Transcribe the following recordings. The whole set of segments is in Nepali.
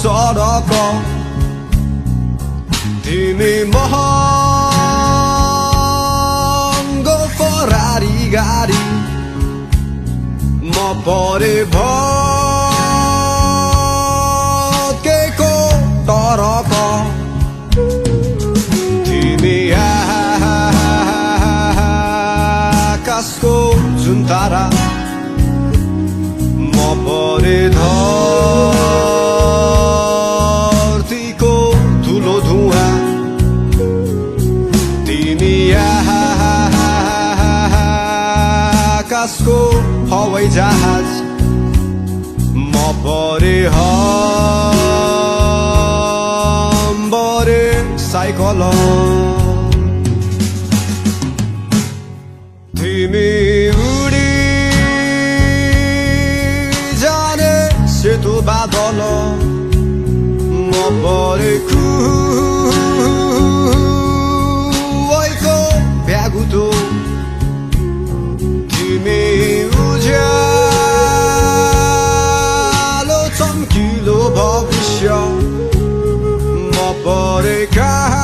सडक तिमी महँगो फरारी गाडी म परे भत्केको टरक तिमी आकाशको जुन तारा म परे धरतीको धुलो धुवा तिमी आकाशको हवाई जहाज म परे हम्बरे साइकल तिमी उडी जाने सेतो बादल म परे खुवाइको भ्यागुतो तिमी उज्यालो चम्किलो भविष्य म परे कालो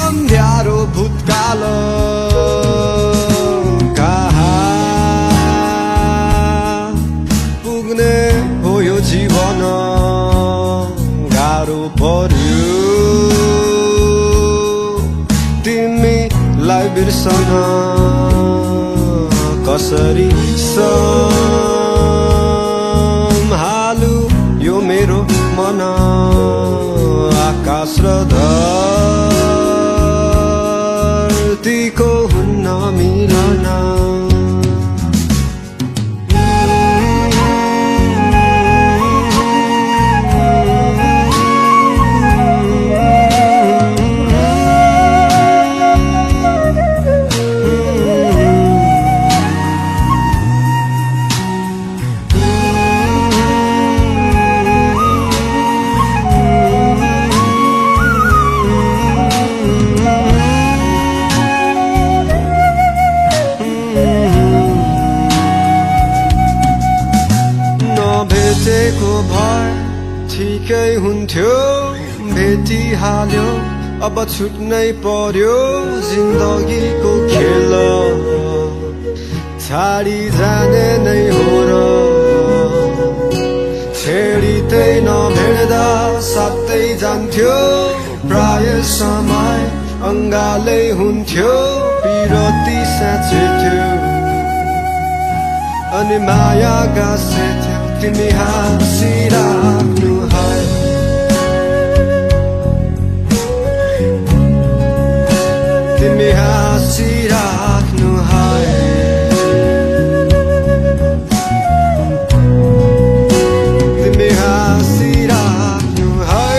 अन्ध्यारो भूतकाल कहाँ पुग्ने हो यो जीवन गाह्रो पर्यो तिमीलाई बिर्सन कसरी सम्हालु यो मेरो मन आकाश र धरतीको हुन्न मिलन भेटेको भए ठिकै हुन्थ्यो भेटिहाल्यो अब छुट्नै पर्यो जिन्दगीको खेल छाडी जाने नै हो र छेडितै नभेट्दा साथै जान्थ्यो प्राय समय अङ्गालै हुन्थ्यो पिरती साँचे थियो अनि माया गाँसे थियो तिमी हाँसिराख्नु है तिमी हाँसिराख्नु है तिमी हाँसिराख्नु है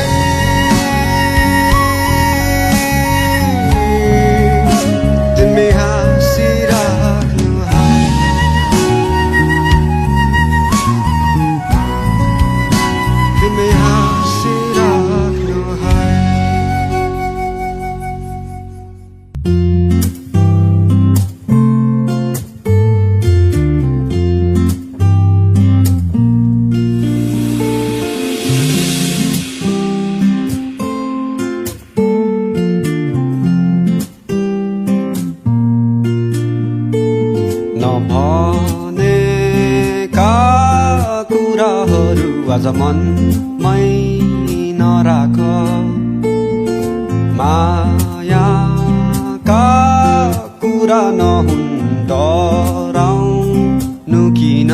तिमी हाँसिराख्नु है तिमी हाँसिराख्नु है नभनेका कुराहरू आज मनमै नराख मायाका कुरा नहुन् डराउनु किन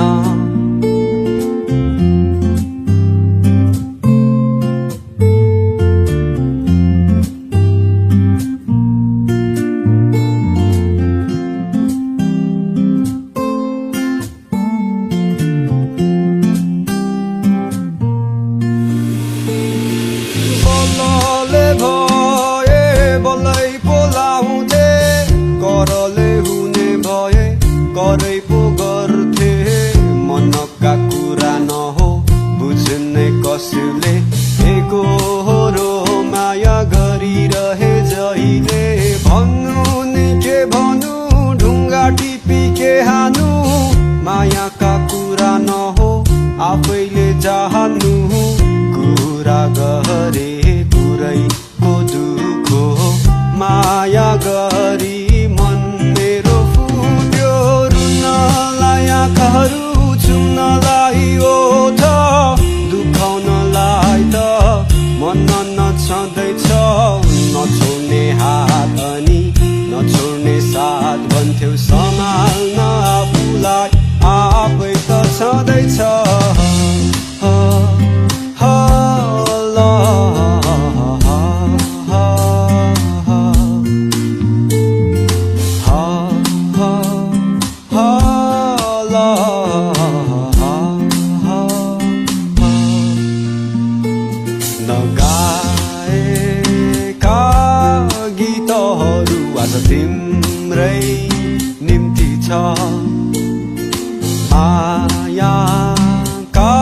छँदैछ नगाएका गीतहरू आज तिम्रै निम्ति छ मायाका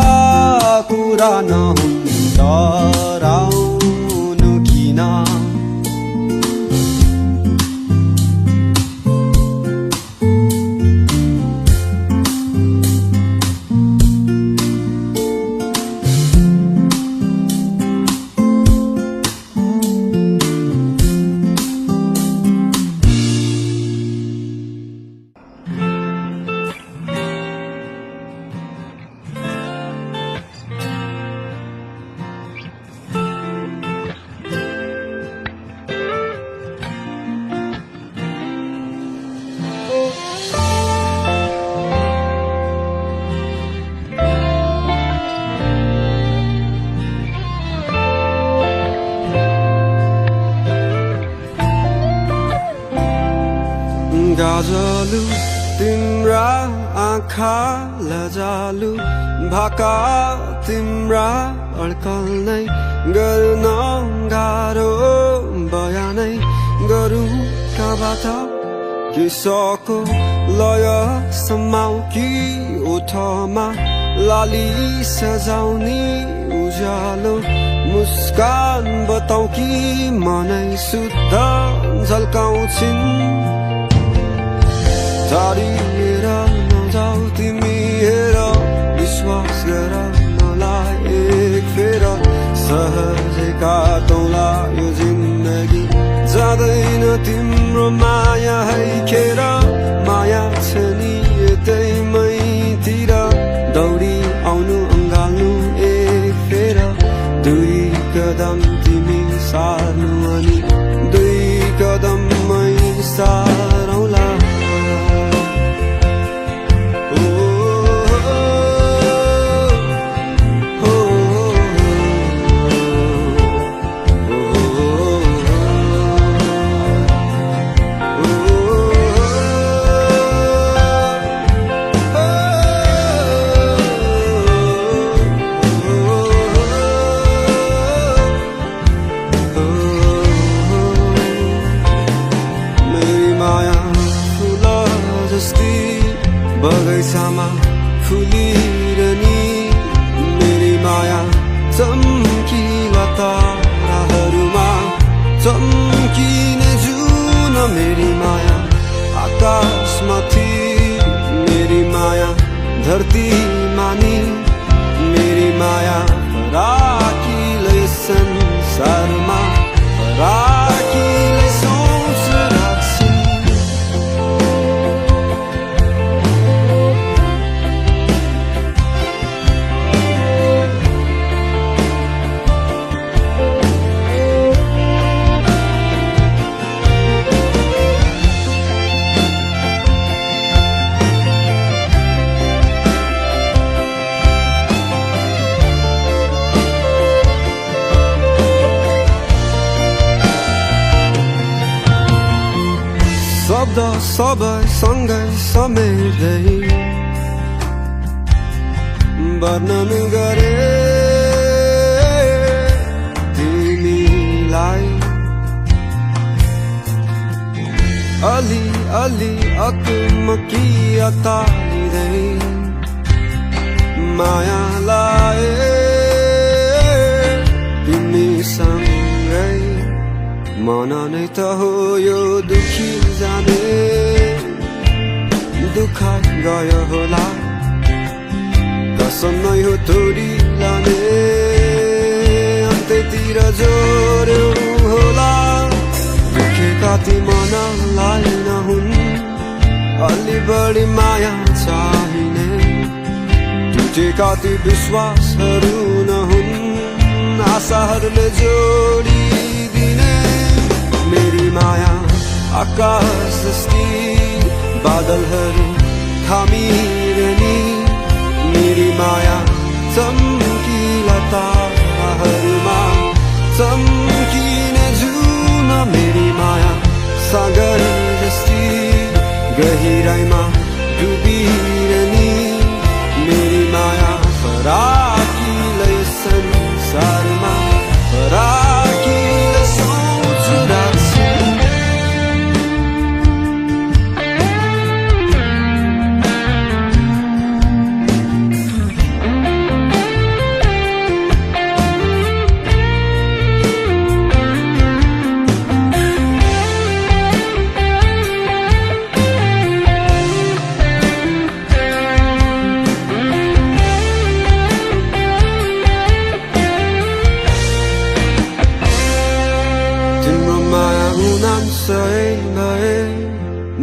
कुरा नहुन् डराउनु किन गाजलु तिम्रा आँखा लजालु भाका तिम्रा अड्कल्नै गर्न गाह्रो बयानै गरौँ कहाँबाट किसको लय समाउ कि ओठमा लाली सजाउने उज्यालो मुस्कान बताउ कि मनै शुद्ध झल्काउँछिन् टाढिएर नजाऊ तिमी हेर विश्वास गर मलाई एक फेर सहजै काटौँला यो जिन्दगी जाँदैन तिम्रो माया है खेर माया छ नि यतै मैतिर दौडी आउनु अँगाल्नु एक फेर दुई कदम तिमी सार्नु अनि दुई कदममै सारौँला बगैँचामा फुलिरहने मेरी माया चम्किला ताराहरूमा चम्किने जुन मेरी माया आकाशमाथि मेरी माया धरतीमा नि मेरी माया फराकिलै संसारमा फराकिलै सोच राख्छिन् शब्द सबै सँगै समेट्दै वर्णन गरे तिमीलाई अलि अलि अकमकी अतालिँदै माया लाए तिमीसँगै मन नै त हो यो दुखी जाने दुःख गयो होला कसम नै हो तोडी लाने अन्त्यतिर जोड्यो होला दुखेका ती मनलाई नहुन् अलि बढी माया चाहिने टुटेका ती विश्वासहरू नहुन् आशाहरूले जोडिदिने मेरी माया आकाश जस्ती बादलहरू थामिरहने सागर जस्ती गहिराइमा डुबिरहने मेरी माया फराकिलै संसारमा फराकिलै सोच राख्छ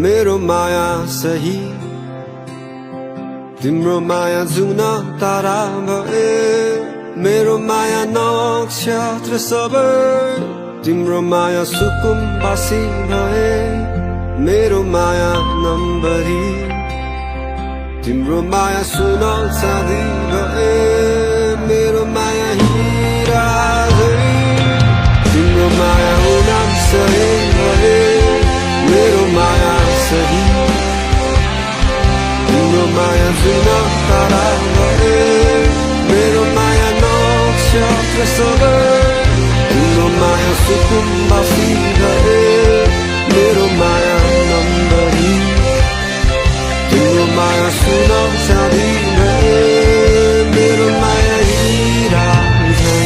मेरो माया सही तिम्रो माया जुन तारा भए मेरो माया नक्षत्र सबै तिम्रो माया सुकुम्बासी भए मेरो माया नम्बरी तिम्रो माया सुनौ चाँदी भए मेरो माया हिरा तिम्रो माया उनाम सही भए मेरो माया सही तिम्रो माया जुन तारा भए मेरो माया नक्षत्र सबै तिम्रो माया सुकुम्बासी भए मेरो माया नम्बरी तिम्रो माया सुनौ चाँदी भए मेरो माया हिरा झै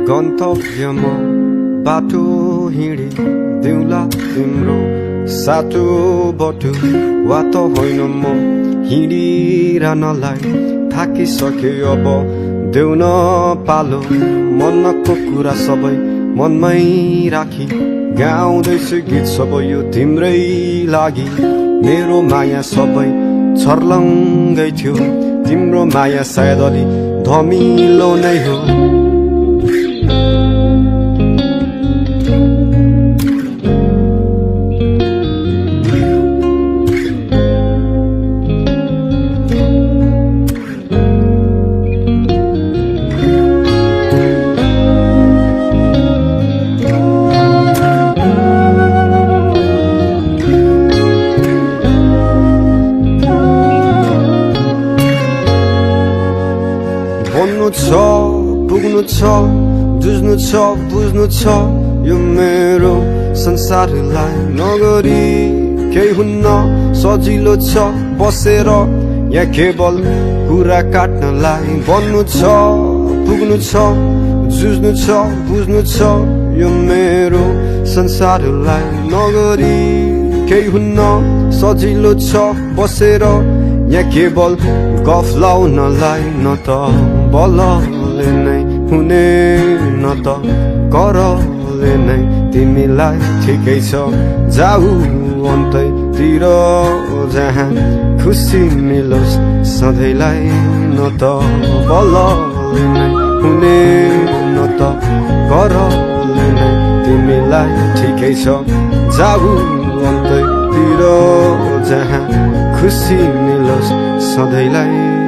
गन्तव्यमा बाटो हिँडी दिउँला तिम्रो सातो बटुवा त होइन म हिँडिरहनलाई थाकिसके अब देउन पालो मनको कुरा सबै मनमै राखी गाउँदैछु गीत सब यो तिम्रै लागि मेरो माया सबै छर्लङ्गै थियो तिम्रो माया सायद अलि धमिलो नै हो पुग्नु छ जुझ्नु छ बुझ्नु छ यो मेरो संसारलाई नगरी केही हुन्न सजिलो छ बसेर यहाँ केवल कुरा काट्नलाई बन्नु छ पुग्नु छ जुझ्नु छ बुझ्नु छ यो मेरो संसारलाई नगरी केही हुन्न सजिलो छ बसेर यहाँ केवल गफ लाउनलाई न त बलले नै हुने न त करले नै तिमीलाई ठिकै छ जाऊ अन्तैतिर जहाँ खुसी मिलोस् सधैँलाई न त बलले नै हुने न त करले नै तिमीलाई ठिकै छ जाऊ अन्तैतिर जहाँ खुसी मिलोस् सधैँलाई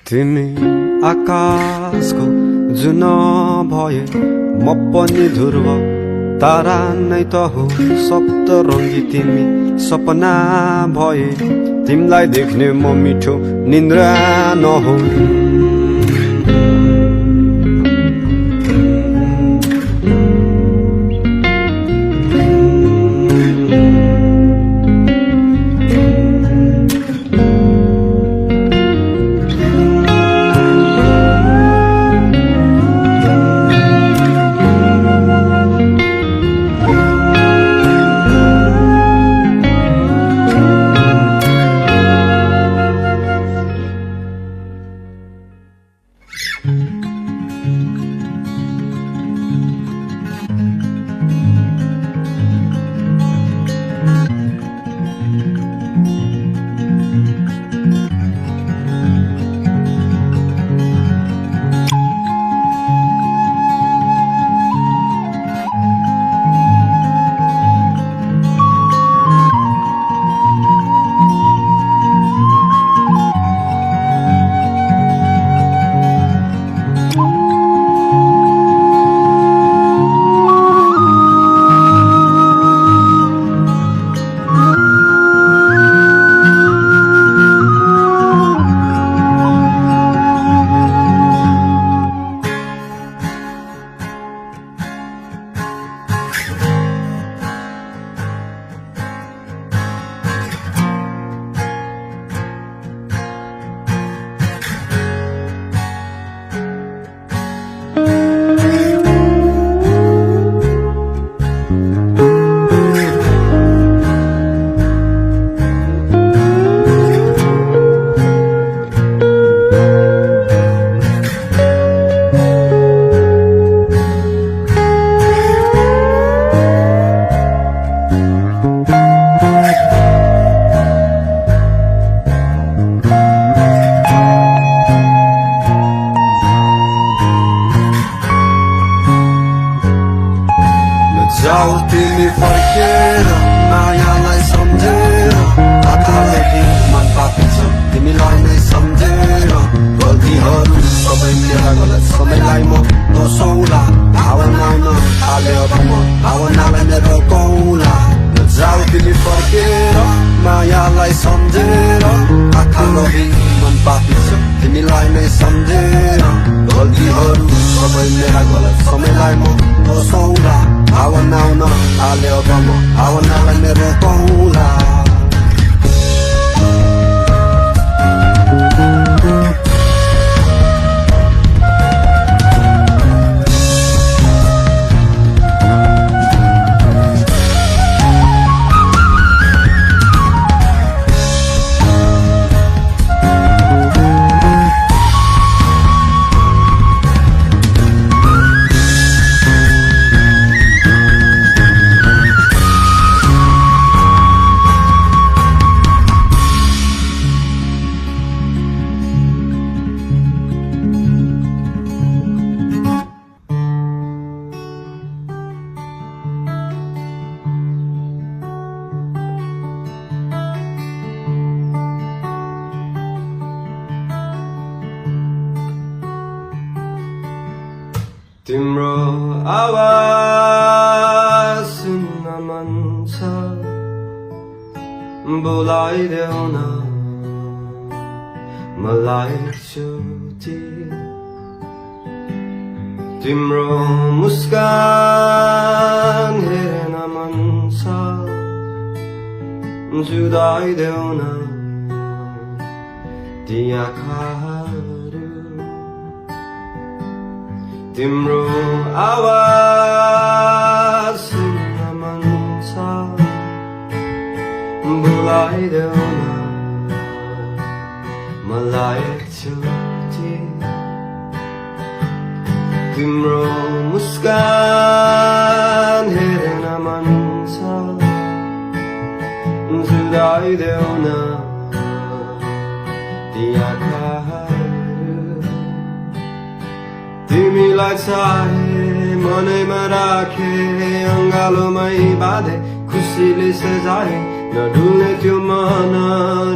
तिमी आकाशको जुन भए म पनि ध्रुव तारा नै त हो सप्तरङ्गी तिमी सपना भए तिमीलाई देख्ने म मिठो निन्द्रा नहो तिमीलाई नै सम्झेर गल्तीहरू सबै मेरा गलत समयलाई म दोस्याउँला भावना आउन थाल्यो अब म भावनालाई मेरो पाउँला तिम्रो आवाज सुन्न मन छ बोलाइदेऊ न मलाई एकचोटि तिम्रो मुस्कान हेर्न मन छ जुदाइदेऊ न ती आँखाहरू तिम्रो आवाज सुन्न मन छ बोलाइदेऊ न मलाई एकचोटि तिम्रो मुस्कान हेर्न मन छ जुदाइदेऊ न ती आँखाहरू तिमीलाई चाहे मनैमा राखे अङ्गालोमै बाँधे खुसीले सजाए नडुल्ने त्यो मन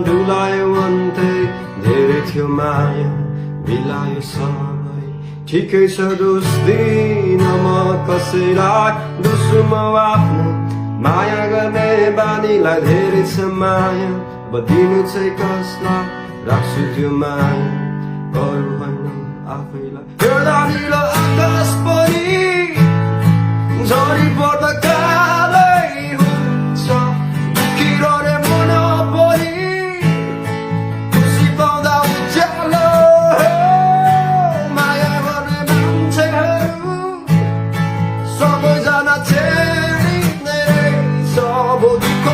डुलायो अन्ते धेरै थियो माया मिलायो सबै ठिकै छ दोष दिन म कसैलाई दोस्रो म आफ्नो माया गर्ने बानीलाई धेरै छ माया अब दिनु चाहिँ कसलाई राख्छु त्यो माया अरू होइन आफैलाई एउटा निलो आकाश पनि झरी पर्दा कालै हुन्छ दुखिरहने मन पनि खुसी पाउँदा उज्यालो माया गर्ने मान्छेहरू सबैजना छेडिँदै रहेछ अब दुःख